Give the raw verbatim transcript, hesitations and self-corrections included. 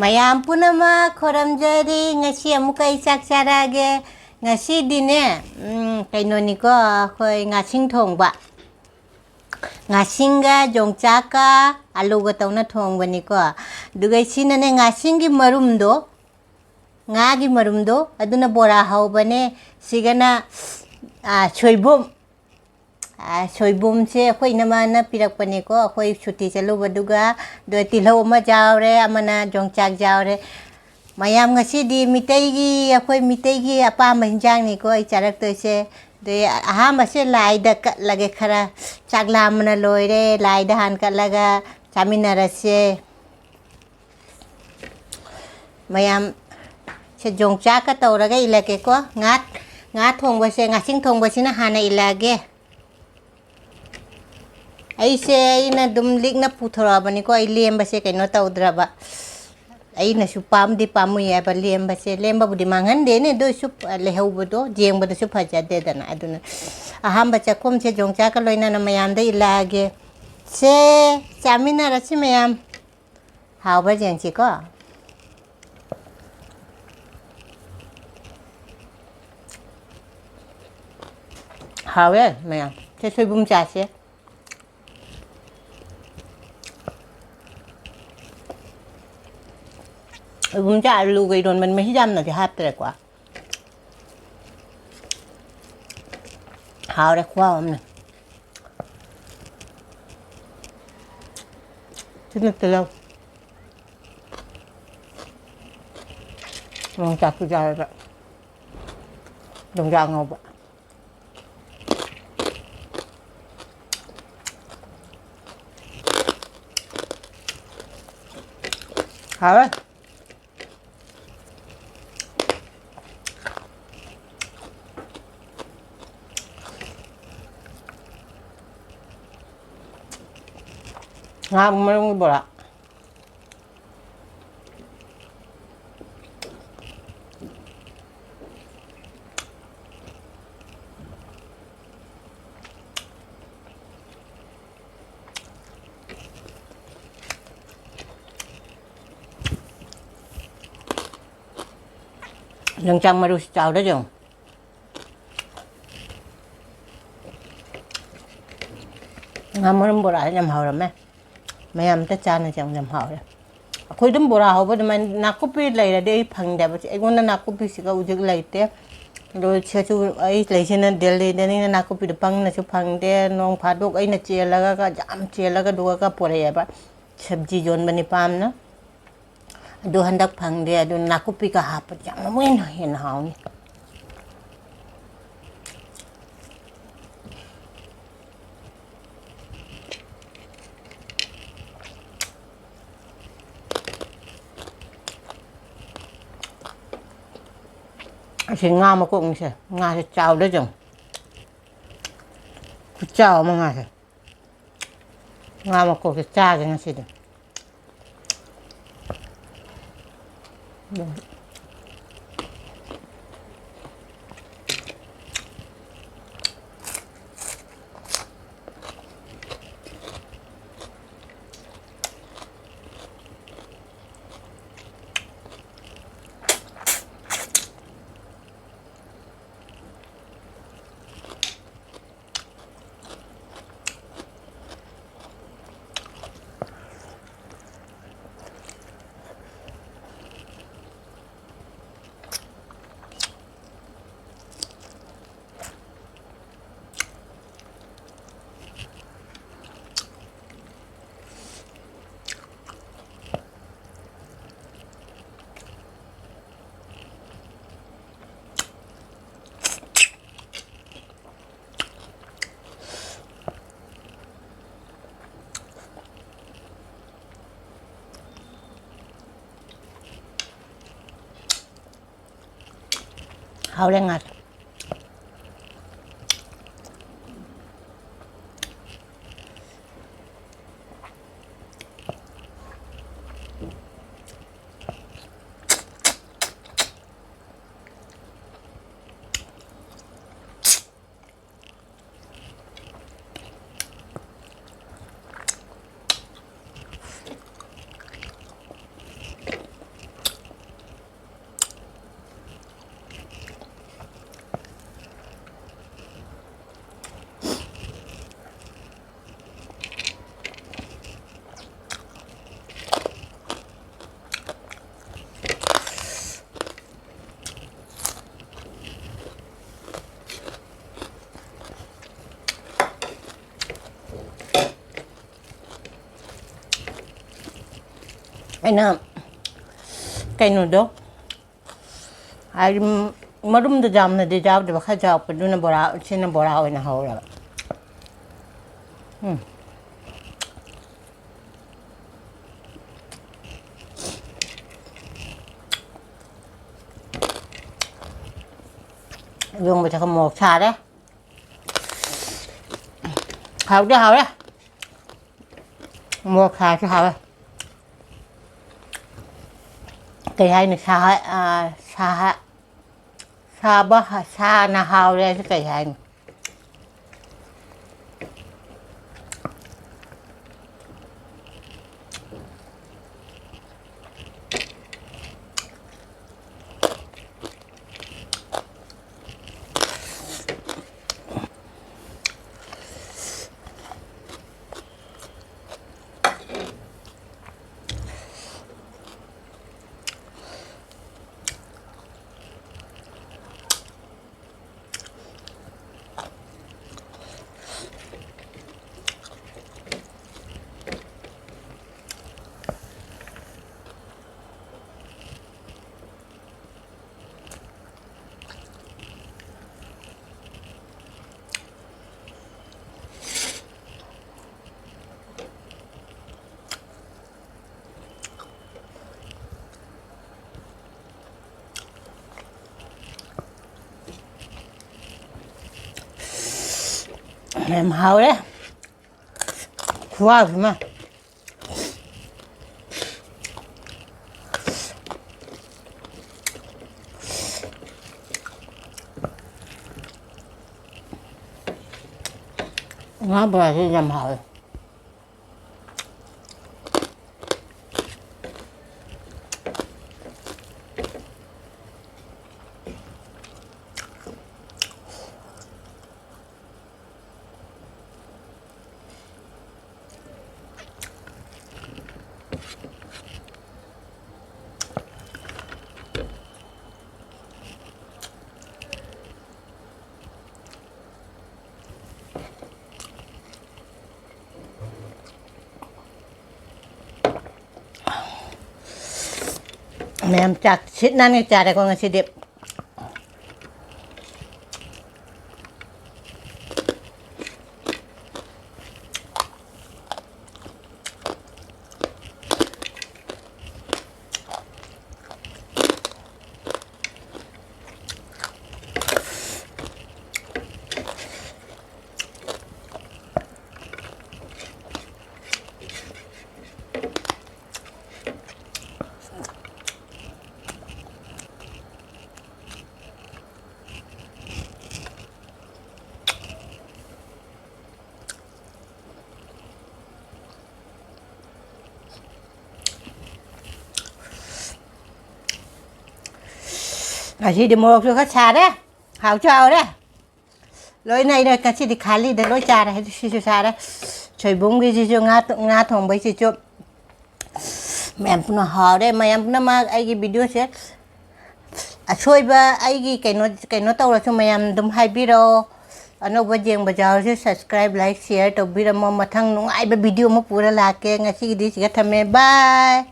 ꯃꯌꯥꯝ ꯄꯨꯝꯅꯃꯛ ꯈꯨꯔꯨꯝꯖꯔꯤ꯫ ꯉꯁꯤ ꯑꯃꯨꯛꯀ ꯑꯩ ꯆꯥꯛ ꯆꯥꯔꯛꯑꯒꯦ꯫ ꯉꯁꯤꯗꯤꯅꯦ, ꯎꯝ, ꯀꯩꯅꯣꯅꯤꯀꯣ, ꯑꯩꯈꯣꯏ ꯉꯥꯁꯤꯡ ꯊꯣꯡꯕ꯫ ꯉꯥꯁꯤꯡꯒ ꯌꯣꯡꯆꯥꯛꯀ ꯑꯂꯨꯒ ꯇꯧꯅ ꯊꯣꯡꯕꯅꯤꯀꯣ꯫ ꯑꯗꯨꯒ ꯁꯤꯅꯅꯦ, ꯉꯥꯁꯤꯡꯒꯤ ꯃꯔꯨꯝꯗꯣ, ꯉꯥꯒꯤ ꯃꯔꯨꯝꯗꯣ, ꯑꯗꯨꯅ ꯕꯣꯔꯥ ꯍꯧꯕꯅꯦ꯫ ꯁꯤꯒꯅ, ꯑꯥ, ꯁꯣꯏꯕꯨꯝ꯫ ꯑꯥ, ꯁꯣꯏꯕꯨꯝꯁꯦ ꯑꯩꯈꯣꯏ ꯏꯅꯝꯃꯅ ꯄꯤꯔꯛꯄꯅꯦꯀꯣ, ꯑꯩꯈꯣꯏ ꯁꯨꯇꯤ ꯆꯠꯂꯨꯕꯗꯨꯒ꯫ ꯑꯗꯣ ꯇꯤꯜꯍꯧ ꯑꯃ ꯌꯥꯎꯔꯦ, ꯑꯃꯅ ꯌꯣꯡꯆꯥꯛ ꯌꯥꯎꯔꯦ꯫ ꯃꯌꯥꯝ, ꯉꯁꯤꯗꯤ ꯃꯤꯇꯩꯒꯤ, ꯑꯩꯈꯣꯏ ꯃꯤꯇꯩꯒꯤ ꯑꯄꯥꯝꯕ ꯍꯤꯟꯖꯥꯡꯅꯤꯀꯣ ꯑꯩ ꯆꯥꯔꯛꯇꯣꯏꯁꯦ꯫ ꯑꯗꯩ ꯑꯍꯥꯟꯕꯁꯦ ꯂꯥꯏꯗ ꯀꯠꯂꯒꯦ ꯈꯔ꯫ ꯆꯥꯛ ꯂꯥꯝꯕꯅ ꯂꯣꯏꯔꯦ, ꯂꯥꯏꯗ ꯍꯥꯟꯅ ꯀꯠꯂꯒ ꯆꯥꯃꯤꯟꯅꯔꯁꯦ꯫ ꯃꯌꯥꯝ, ꯁꯦ ꯌꯣꯡꯆꯥꯛꯀ ꯇꯧꯔꯒ ꯏꯜꯂꯛꯀꯦꯀꯣ꯫ ꯉꯥ, ꯉꯥ ꯊꯣꯡꯕꯁꯦ, ꯉꯥꯁꯤꯡ ꯊꯣꯡꯕꯁꯤꯅ ꯍꯥꯟꯅ ꯏꯜꯂꯛꯑꯒꯦ꯫ ꯑꯩꯁꯦ, ꯑꯩꯅ ꯑꯗꯨꯝ ꯂꯤꯛꯅ ꯄꯨꯊꯣꯔꯛꯑꯕꯅꯤꯀꯣ꯫ ꯑꯩ ꯂꯦꯝꯕꯁꯦ ꯀꯩꯅꯣ ꯇꯧꯗ꯭ꯔꯕ꯫ ꯑꯩꯅꯁꯨ ꯄꯥꯝꯗꯤ ꯄꯥꯝꯃꯨꯏ ꯍꯥꯏꯕ ꯂꯦꯝꯕꯁꯦ꯫ ꯂꯦꯝꯕꯕꯨꯗꯤ ꯃꯥꯡꯍꯟꯗꯦꯅꯦ, ꯑꯗꯨ ꯑꯣꯏꯁꯨ ꯂꯩꯍꯧꯕꯗꯣ ꯌꯦꯡꯕꯗꯁꯨ ꯐꯖꯗꯦꯗꯅ꯫ ꯑꯗꯨꯅ ꯑꯍꯥꯟꯕ ꯆꯥꯛꯈꯨꯝꯁꯦ ꯌꯣꯡꯆꯥꯛꯀ ꯂꯣꯏꯅꯅ ꯃꯌꯥꯝꯗ ꯏꯜꯂꯛꯑꯒꯦ꯫ ꯁꯦ, ꯆꯥꯃꯤꯟꯅꯔꯁꯤ ꯃꯌꯥꯝ꯫ ꯍꯥꯎꯕ꯭ꯔꯥ ꯌꯦꯡꯁꯤꯀꯣ꯫ ꯍꯥꯎꯋꯦ ꯃꯌꯥꯝ꯫ ꯁꯦ, ꯁꯣꯏꯕꯨꯝ ꯆꯥꯁꯦ꯫ ꯁꯣꯏꯕꯨꯝꯁꯦ ꯑꯂꯨꯒ ꯏꯔꯣꯟꯕꯅꯤ, ꯃꯍꯤ ꯌꯥꯝꯅꯗꯤ ꯍꯥꯞꯇ꯭ꯔꯦꯀꯣ꯫ ꯍꯥꯎꯔꯦ, ꯈꯨꯍꯥꯎ ꯑꯃꯅꯤ꯫ ꯁꯤꯅ ꯇꯤꯜꯍꯧ꯫ ꯌꯣꯡꯆꯥꯛꯁꯨ ꯌꯥꯎꯋꯦꯕ꯫ ꯌꯣꯡꯆꯥꯛ ꯉꯧꯕ꯫ ꯍꯥꯎꯋꯦ꯫ ꯉꯥ ꯃꯔꯨꯝꯒꯤ ꯕꯣꯔꯥ꯫ ꯌꯣꯡꯆꯥꯛ ꯃꯔꯨꯁꯤ ꯆꯥꯎꯗ ꯌꯦꯡꯉꯨ꯫ ꯉꯥ ꯃꯔꯨꯝ ꯕꯣꯔꯥꯁꯤ ꯌꯥꯝ ꯍꯥꯎꯔꯝꯃꯦ꯫ ꯃꯌꯥꯝ ꯑꯝꯇ ꯆꯥꯅꯁꯦ, ꯌꯥꯝ ꯍꯥꯎꯔꯦ꯫ ꯑꯩꯈꯣꯏ ꯑꯗꯨꯝ ꯕꯣꯔꯥ ꯍꯧꯕ ꯑꯗꯨꯃꯥꯏꯅ ꯅꯥꯀꯨꯞꯄꯤ ꯂꯩꯔꯗꯤ ꯑꯩ ꯐꯪꯗꯦꯕ꯫ ꯑꯩꯉꯣꯟꯗ ꯅꯥꯀꯨꯞꯄꯤꯁꯤꯒ ꯍꯧꯖꯤꯛ ꯂꯩꯇꯦ꯫ ꯑꯗꯣ ꯁꯤꯁꯨ ꯑꯩ ꯂꯩꯁꯤꯅ ꯗꯦꯜꯂꯤꯗꯅꯤꯅ ꯅꯥꯀꯨꯞꯄꯤꯗꯣ ꯄꯪꯅꯁꯨ ꯐꯪꯗꯦ꯫ ꯅꯣꯡ ꯐꯥꯗꯣꯛ ꯑꯩꯅ ꯆꯦꯜꯂꯒ, ꯌꯥꯝ ꯆꯦꯜꯂꯒ ꯑꯗꯨꯒ ꯄꯣꯔꯛꯑꯦꯕ꯫ ꯁꯕꯖꯤ ꯌꯣꯟꯕ ꯅꯤꯄꯥ ꯑꯃꯅ꯫ ꯑꯗꯨ ꯍꯟꯗꯛ ꯐꯪꯗꯦ꯫ ꯑꯗꯨ ꯅꯥꯀꯨꯞꯄꯤꯒ ꯍꯥꯞꯄꯗꯤ ꯌꯥꯝ ꯑꯃꯨꯛ ꯍꯦꯟꯅ ꯍꯦꯟꯅ ꯍꯥꯎꯅꯤ꯫ ꯑꯁꯤ ꯉꯥ ꯃꯀꯣꯛꯅꯤꯁꯦ, ꯉꯥꯁꯦ ꯆꯥꯎꯗ ꯌꯦꯡꯉꯨ꯫ ꯈꯨꯆꯥꯎ ꯑꯃ ꯉꯥꯁꯦ꯫ ꯉꯥ ꯃꯀꯣꯛꯁꯦ ꯆꯥꯒꯦ ꯉꯁꯤꯗꯤ꯫ ꯍꯥꯎꯔꯦ ꯉꯥꯁꯦ꯫ ꯑꯩꯅ ꯀꯩꯅꯣꯗꯣ, ꯍꯥꯏꯗꯤ, ꯃꯔꯨꯝꯗꯣ ꯌꯥꯝꯅꯗꯤ ꯌꯥꯎꯗꯕ, ꯈꯔ ꯌꯥꯎꯔꯛꯄꯗꯨꯅ ꯕꯣꯔꯥ, ꯁꯤꯅ ꯕꯣꯔꯥ ꯑꯣꯏꯅ ꯍꯧꯔꯕ꯫ ꯎꯝ꯫ ꯌꯣꯡꯕ ꯆꯠꯈ ꯃꯣꯔꯣꯛ ꯁꯥꯔꯦ꯫ ꯍꯥꯎꯗꯤ ꯍꯥꯎꯔꯦ꯫ ꯃꯣꯔꯣꯛ ꯁꯥꯔꯁꯨ ꯍꯥꯎꯋꯦ꯫ ꯀꯩ ꯍꯥꯏꯅꯤ? ꯁꯥ-, ꯑ, ꯁꯥ-, ꯁꯥꯕ ꯍ-, ꯁꯥꯅ ꯍꯥꯎꯔꯦ ꯍꯥꯏꯁꯦ ꯀꯩ ꯍꯥꯏꯅꯤ? ꯌꯥꯝ ꯍꯥꯎꯔꯦ꯫ ꯈꯨꯍꯥꯎꯁꯤꯃ꯫ ꯉꯥ ꯕꯣꯔꯥꯁꯦ ꯌꯥꯝ ꯍꯥꯎꯋꯦ꯫ ꯃꯌꯥꯝ ꯆꯥꯛ ꯁꯤꯠ ꯅꯥꯟꯅ ꯆꯥꯔꯦꯀꯣ ꯉꯁꯤꯗꯤ꯫ ꯉꯁꯤꯗꯤ ꯃꯣꯔꯣꯛꯁꯨ ꯈꯔ ꯁꯥꯔꯦ, ꯍꯥꯎꯁꯨ ꯍꯥꯎꯔꯦ꯫ ꯂꯣꯏꯅ ꯑꯩꯅ ꯉꯁꯤꯗꯤ ꯈꯥꯂꯤꯗ ꯂꯣꯏ ꯆꯥꯔꯦ꯫ ꯍꯥꯏꯗꯤ ꯁꯤꯁꯨ ꯆꯥꯔꯦ, ꯁꯣꯏꯕꯨꯝꯒꯤꯁꯤꯁꯨ, ꯉꯥ, ꯉꯥ ꯊꯣꯡꯕꯩꯁꯤꯁꯨ꯫ ꯃꯌꯥꯝ ꯄꯨꯝꯅꯃꯛ ꯍꯥꯎꯔꯦ꯫ ꯃꯌꯥꯝ ꯄꯨꯝꯅꯃꯛ ꯑꯩꯒꯤ videoꯁꯦ ꯑꯁꯣꯏꯕ ꯑꯩꯒꯤ ꯀꯩꯅꯣ, ꯀꯩꯅꯣ ꯇꯧꯔꯁꯨ ꯃꯌꯥꯝ ꯑꯗꯨꯝ ꯍꯥꯏꯕꯤꯔꯛꯑꯣ꯫ ꯑꯅꯧꯕ ꯌꯦꯡꯕ ꯌꯥꯎꯔꯁꯨ subscribe, like, share ꯇꯧꯕꯤꯔꯝꯃꯣ꯫ ꯃꯊꯪ ꯅꯨꯡꯉꯥꯏꯕ video ꯑꯃ ꯄꯨꯔ ꯂꯥꯛꯀꯦ꯫ ꯉꯁꯤꯒꯤꯗꯤ ꯁꯤꯒ ꯊꯝꯃꯦ꯫ Bye꯫